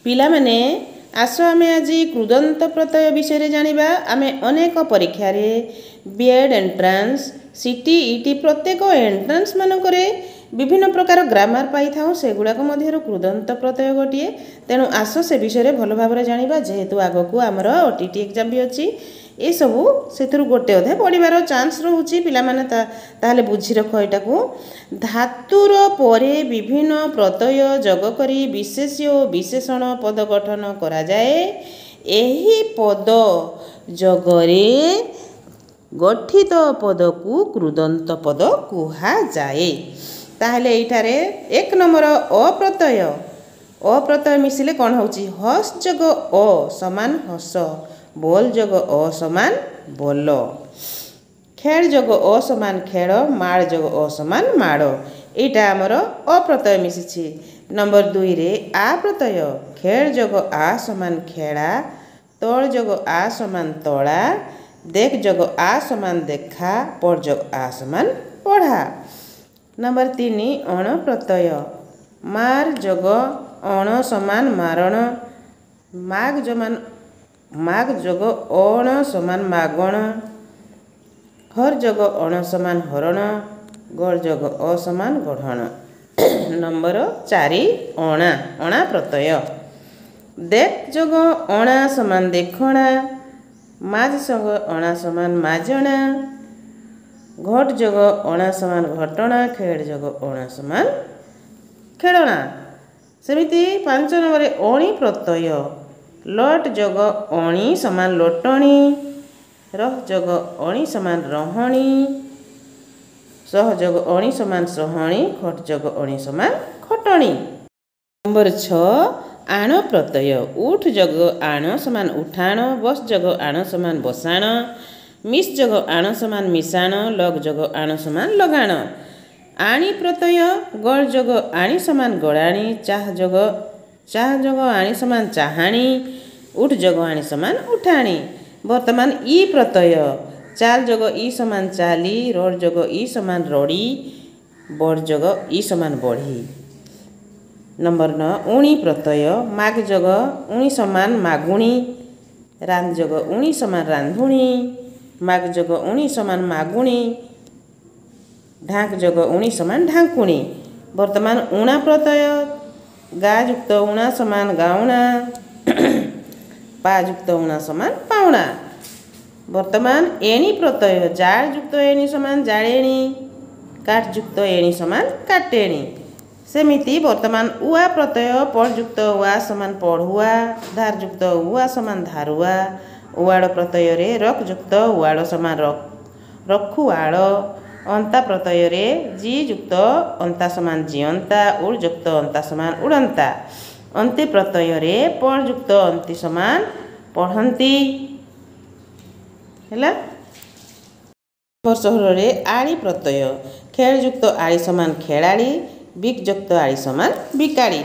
ପିଲାମାନେ, ଆସ ଆମେ ଆଜି କୃଦନ୍ତ ପ୍ରତ୍ୟୟ ବିଷୟରେ ଜାଣିବା। ଆମେ ଅନେକ ପରୀକ୍ଷାରେ ବି.ଏଡ଼୍ ଏଣ୍ଟ୍ରାନ୍ସ, ସି.ଟି.ଇ.ଟି, ପ୍ରତ୍ୟେକ ଏଣ୍ଟ୍ରାନ୍ସ ମାନଙ୍କରେ ବିଭିନ୍ନ ପ୍ରକାର ଗ୍ରାମାର ପାଇଥାଉ। ସେଗୁଡ଼ାକ ମଧ୍ୟରୁ କୃଦନ୍ତ ପ୍ରତ୍ୟୟ ଗୋଟିଏ। ତେଣୁ ଆସ ସେ ବିଷୟରେ ଭଲ ଭାବରେ ଜାଣିବା। ଯେହେତୁ ଆଗକୁ ଆମର ଓ.ଟି.ଟି ଏକ୍ଜାମ୍ ବି ଅଛି, ଏସବୁ ସେଥିରୁ ଗୋଟେ ଅଧେ ପଡ଼ିବାର ଚାନ୍ସ ରହୁଛି। ପିଲାମାନେ, ତାହେଲେ ବୁଝି ରଖ ଏଇଟାକୁ। ଧାତୁର ପରେ ବିଭିନ୍ନ ପ୍ରତ୍ୟୟ ଯୋଗ କରି ବିଶେଷ୍ୟ ଓ ବିଶେଷଣ ପଦ ଗଠନ କରାଯାଏ। ଏହି ପଦ ଯୋଗରେ ଗଠିତ ପଦକୁ କୃଦନ୍ତ ପଦ କୁହାଯାଏ। ତାହେଲେ ଏଇଠାରେ 1 ନମ୍ବର ଅପ୍ରତ୍ୟୟ। ଅପ୍ରତ୍ୟୟ ମିଶିଲେ କ'ଣ ହେଉଛି? ହସ୍ ଯୋଗ ଅ ସମାନ ହସ, ବୋଲ ଯୋଗ ଅ ସମାନ ବୋଲ, ଖେଳ ଯୋଗ ଅ ସମାନ ଖେଳ, ମାଳ ଯୋଗ ଅ ସମାନ ମାଡ଼। ଏଇଟା ଆମର ଅପ୍ରତ୍ୟୟ ମିଶିଛି। ନମ୍ବର 2ରେ ଆ ପ୍ରତ୍ୟୟ। ଖେଳ ଯୋଗ ଆ ସମାନ ଖେଳା, ତଳ ଯୋଗ ଆ ସମାନ ତଳା, ଦେଖ ଯୋଗ ଆ ସମାନ ଦେଖା, ପଢ଼ ଯୋଗ ଆ ସମାନ ପଢ଼ା। ନମ୍ବର 3 ଅଣ ପ୍ରତ୍ୟୟ। ମାର ଯୋଗ ଅଣ ସମାନ ମାରଣ, ମାଗ ଜମାନ ମାଗ ଯୋଗ ଅଣ ସମାନ ମାଗଣ, ହର ଯୋଗ ଅଣ ସମାନ ହରଣ, ଗଡ଼ ଯୋଗ ଅ ସମାନ ଗଢ଼ଣ। ନମ୍ବର 4 ଅଣା, ଅଣା ପ୍ରତ୍ୟୟ। ଦେଖ ଯୋଗ ଅଣା ସମାନ ଦେଖଣା, ମାଜ ଯୋଗ ଅଣା ସମାନ ମାଜଣା, ଘଟ ଯୋଗ ଅଣା ସମାନ ଘଟଣା, ଖେଳ ଯୋଗ ଅଣା ସମାନ ଖେଳଣା। ସେମିତି 5 ନମ୍ବରରେ ଅଣି ପ୍ରତ୍ୟୟ। ଲଟ ଯୋଗ ଅଣି ସମାନ ଲୋଟଣି, ରହ ଯୋଗ ଅଣି ସମାନ ରହଣି, ସହ ଯୋଗ ଅଣି ସମାନ ସହଣି, ଖଟ ଯୋଗ ଅଣି ସମାନ ଖଟଣି। ନମ୍ବର 6 ଆଣ ପ୍ରତ୍ୟୟ। ଉଠ ଯୋଗ ଆଣ ସମାନ ଉଠାଣ, ବସ୍ ଯୋଗ ଆଣ ସମାନ ବସାଣ, ମିସ୍ ଯୋଗ ଆଣ ସମାନ ମିଶାଣ, ଲଗ ଯୋଗ ଆଣ ସମାନ ଲଗାଣ। ଆଣି ପ୍ରତ୍ୟୟ। ଗଡ଼ ଯୋଗ ଆଣି ସମାନ ଗଡ଼ାଣି, ଚାହ ଯୋଗ ଆଣି ସମାନ ଚାହାଣି, ଉଠ ଯୋଗ ଆଣି ସମାନ ଉଠାଣି। ବର୍ତ୍ତମାନ ଇ ପ୍ରତ୍ୟୟ। ଚାଲ ଯୋଗ ଇ ସମାନ ଚାଲି, ରଡ଼ ଯୋଗ ଇ ସମାନ ରଡ଼ି, ବଡ଼ ଯୋଗ ଇ ସମାନ ବଢ଼ି। ନମ୍ବର 9 ଉଣି ପ୍ରତ୍ୟୟ। ମାଗ ଯୋଗ ଉଣି ସମାନ ମାଗୁଣି, ରାନ୍ଧ ଯୋଗ ଉଣି ସମାନ ରାନ୍ଧୁଣି, ମାଗ ଯୋଗ ଉଣି ସମାନ ମାଗୁଣି, ଢାଙ୍କ ଯୋଗ ଉଣି ସମାନ ଢାଙ୍କୁଣି। ବର୍ତ୍ତମାନ ଉଣା ପ୍ରତ୍ୟୟ। ଗା ଯୁକ୍ତ ଉଣା ସମାନ ଗାଉଣା, ପା ଯୁକ୍ତ ଉଣା ସମାନ ପାଉଣା। ବର୍ତ୍ତମାନ ଏଣି ପ୍ରତ୍ୟୟ। ଜାଳ ଯୁକ୍ତ ଏଣି ସମାନ ଜାଳେଣି, କାଠ ଯୁକ୍ତ ଏଣି ସମାନ କାଟେଣି। ସେମିତି ବର୍ତ୍ତମାନ ଉଆ ପ୍ରତ୍ୟୟ। ପଢ଼ ଯୁକ୍ତ ଉଆ ସମାନ ପଢ଼ୁଆ, ଧାର ଯୁକ୍ତ ଉଆ ସମାନ ଧାରୁଆ। ଉଆଡ଼ ପ୍ରତ୍ୟୟରେ ରକ୍ ଯୁକ୍ତ ଉଆଡ଼ ସମାନ ରଖୁଆଳ। ଅନ୍ତା ପ୍ରତ୍ୟୟରେ ଜି ଯୁକ୍ତ ଅନ୍ତା ସମାନ ଜିଅନ୍ତା, ଉଡ଼ ଯୁକ୍ତ ଅନ୍ତା ସମାନ ଉଡ଼ନ୍ତା। ଅନ୍ତି ପ୍ରତ୍ୟୟରେ ପଢ଼ ଯୁକ୍ତ ଅନ୍ତି ସମାନ ପଢ଼ନ୍ତି। ହେଲା। 16ରେ ଆଳି ପ୍ରତ୍ୟୟ। ଖେଳ ଯୁକ୍ତ ଆଳି ସମାନ ଖେଳାଳି, ବିକ୍ ଯୁକ୍ତ ଆଳି ସମାନ ବିକାଳି।